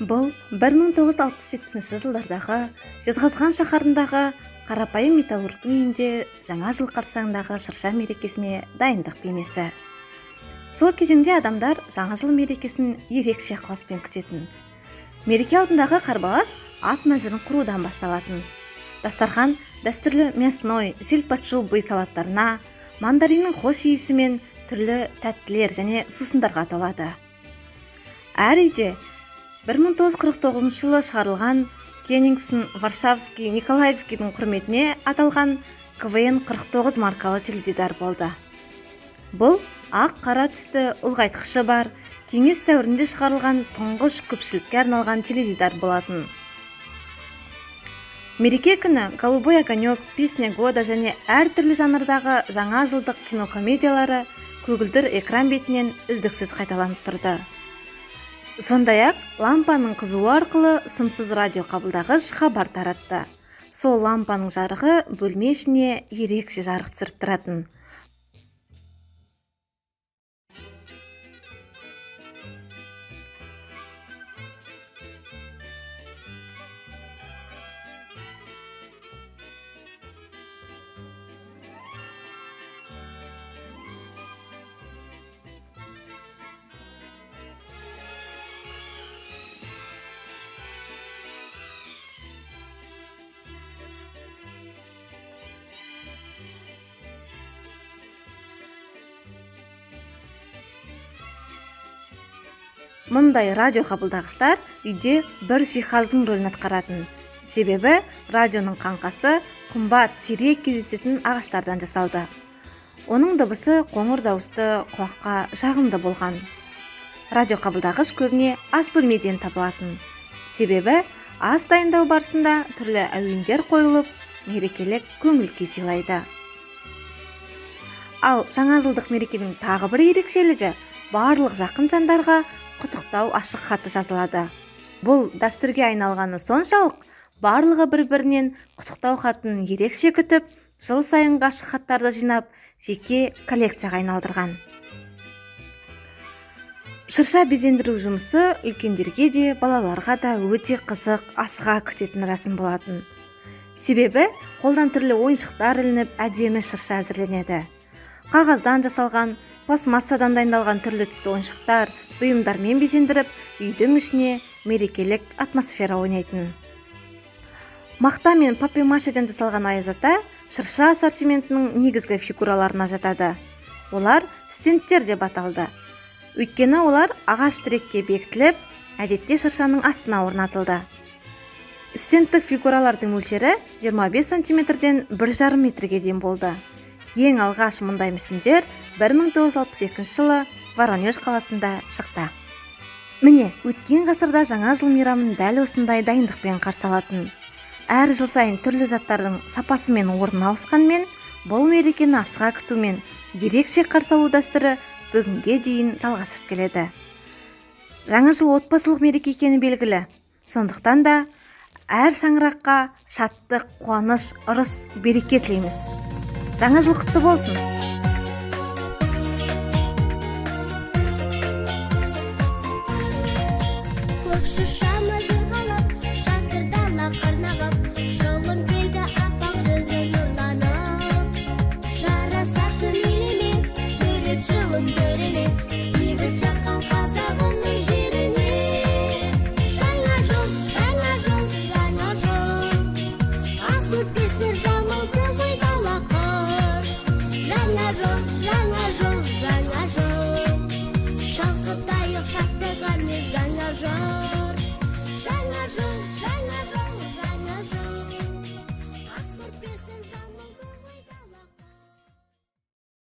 Бұл 1967 жылдардағы Жезқазған шаһарындағы қарапайым металлургтың үйінде жаңа жыл қарсаңындағы шырша мерекесіне дайындық бейнесі. Сол кезеңде адамдар жаңа жыл мерекесін ерекше ықыласпен күтетін. Мереке алдындағы қарбалас ас мәзірін құрудан басталатын. Дастархан дәстүрлі мясной, сельдь под шубой салаттарына, мандариннің хош иісімен түрлі тәттілер және сусындарға толады. Әр үйде 1949 жылы шығарылған Кенигсен, Варшавский, Николаевскийдің құрметіне аталған КВН-49 маркалы теледидар болды. Бұл ақ-қара түсті ұлғайтқышы бар, кеңес дәуірінде шығарылған тұңғыш көпшілікке арналған теледидар болатын. Мереке күні «Голубой огонек», «Песня года» және әртүрлі жанрдағы жаңа жылдық кинокомедиялары көгілдір экран бетінен үздіксіз қайталанып тұрды. Сондай-ақ, лампаның қызуы арқылы сымсыз радио қабылдағыш хабар таратты. Сол лампаның жарығы бөлме ішіне ерекше жарық түсіріп тұратын. Мұндай радио қабылдағыштар үйде бір жиһаздың рөлін атқаратын. Себебі радионың қаңқасы қымбат, сирек кездесетін ағаштардан жасалды. Оның дыбысы қоңыр дауысты, құлаққа жағымды болған. Радио қабылдағыш көбіне ас бөлмеден табылатын. Себебі ас дайындау барысында түрлі әуендер қойылып, мерекелік көңіл күй сыйлайды. Ал жаңа жылдық мерекенің тағы бір ерекшелігі барлық жақын жандарға құттықтау ашық хаты жазылады. Бұл дәстүрге айналғаны соншалық, барлығы бір-бірінен құттықтау хатын ерекше күтіп, жыл сайынғы ашық хаттарды жинап, жеке коллекцияға айналдырған. Шырша безендіру жұмысы үлкендерге де, балаларға да өте қызық, асыға күтетін рәсім болатын. Себебі қолдан түрлі ойыншықтар ілініп, әдемі шырша әзірленеді. Қағаздан жасалған, пластмассадан дайындалған түрлі түсті ойыншықтар, бұйымдармен безендіріп, үйдің ішіне мерекелік атмосфера ойнайтын. Мақта мен папье-машеден жасалған аяз ата шырша ассортиментінің негізгі фигураларына жатады. Олар стендтер деп аталды. Өйткені олар ағаш тірекке бекітіліп, әдетте шыршаның астына орнатылды. Стендтік фигуралардың мөлшері 25 сантиметрден 1,5 метрге дейін болды. Ең алғаш мұндай мүсіндер 1962 жылы Воронеж қаласында шықты. Міне, өткен ғасырда жаңа жыл мейрамын дәл осындай дайындықпен қарсы алатын. Әр жыл сайын түрлі заттардың сапасы мен орнын ауысқанмен, бұл мерекені асыға күтумен ерекше қарсы алу дәстүрі бүгінге дейін жалғасып келеді. Жаңа жыл отбасылық мереке екені белгілі. Сондықтан да әр шаңыраққа шаттық, қуаныш, ырыс, береке тілейміз. Жаңа жыл құтты болсын! Көк шыршамыз ырғалып, шатыр дала қырнағып, жылым келді аппақ жүзі нұрланып. Жарасатын еліме, төреп жылым төріме, бейбіт жатқан қазағымның жеріне. Жаңа жыл, жаңа жыл, жаңа жыл, ақ көрпесі жамылды ғой дала қыр. Жаңа жыл, жаңа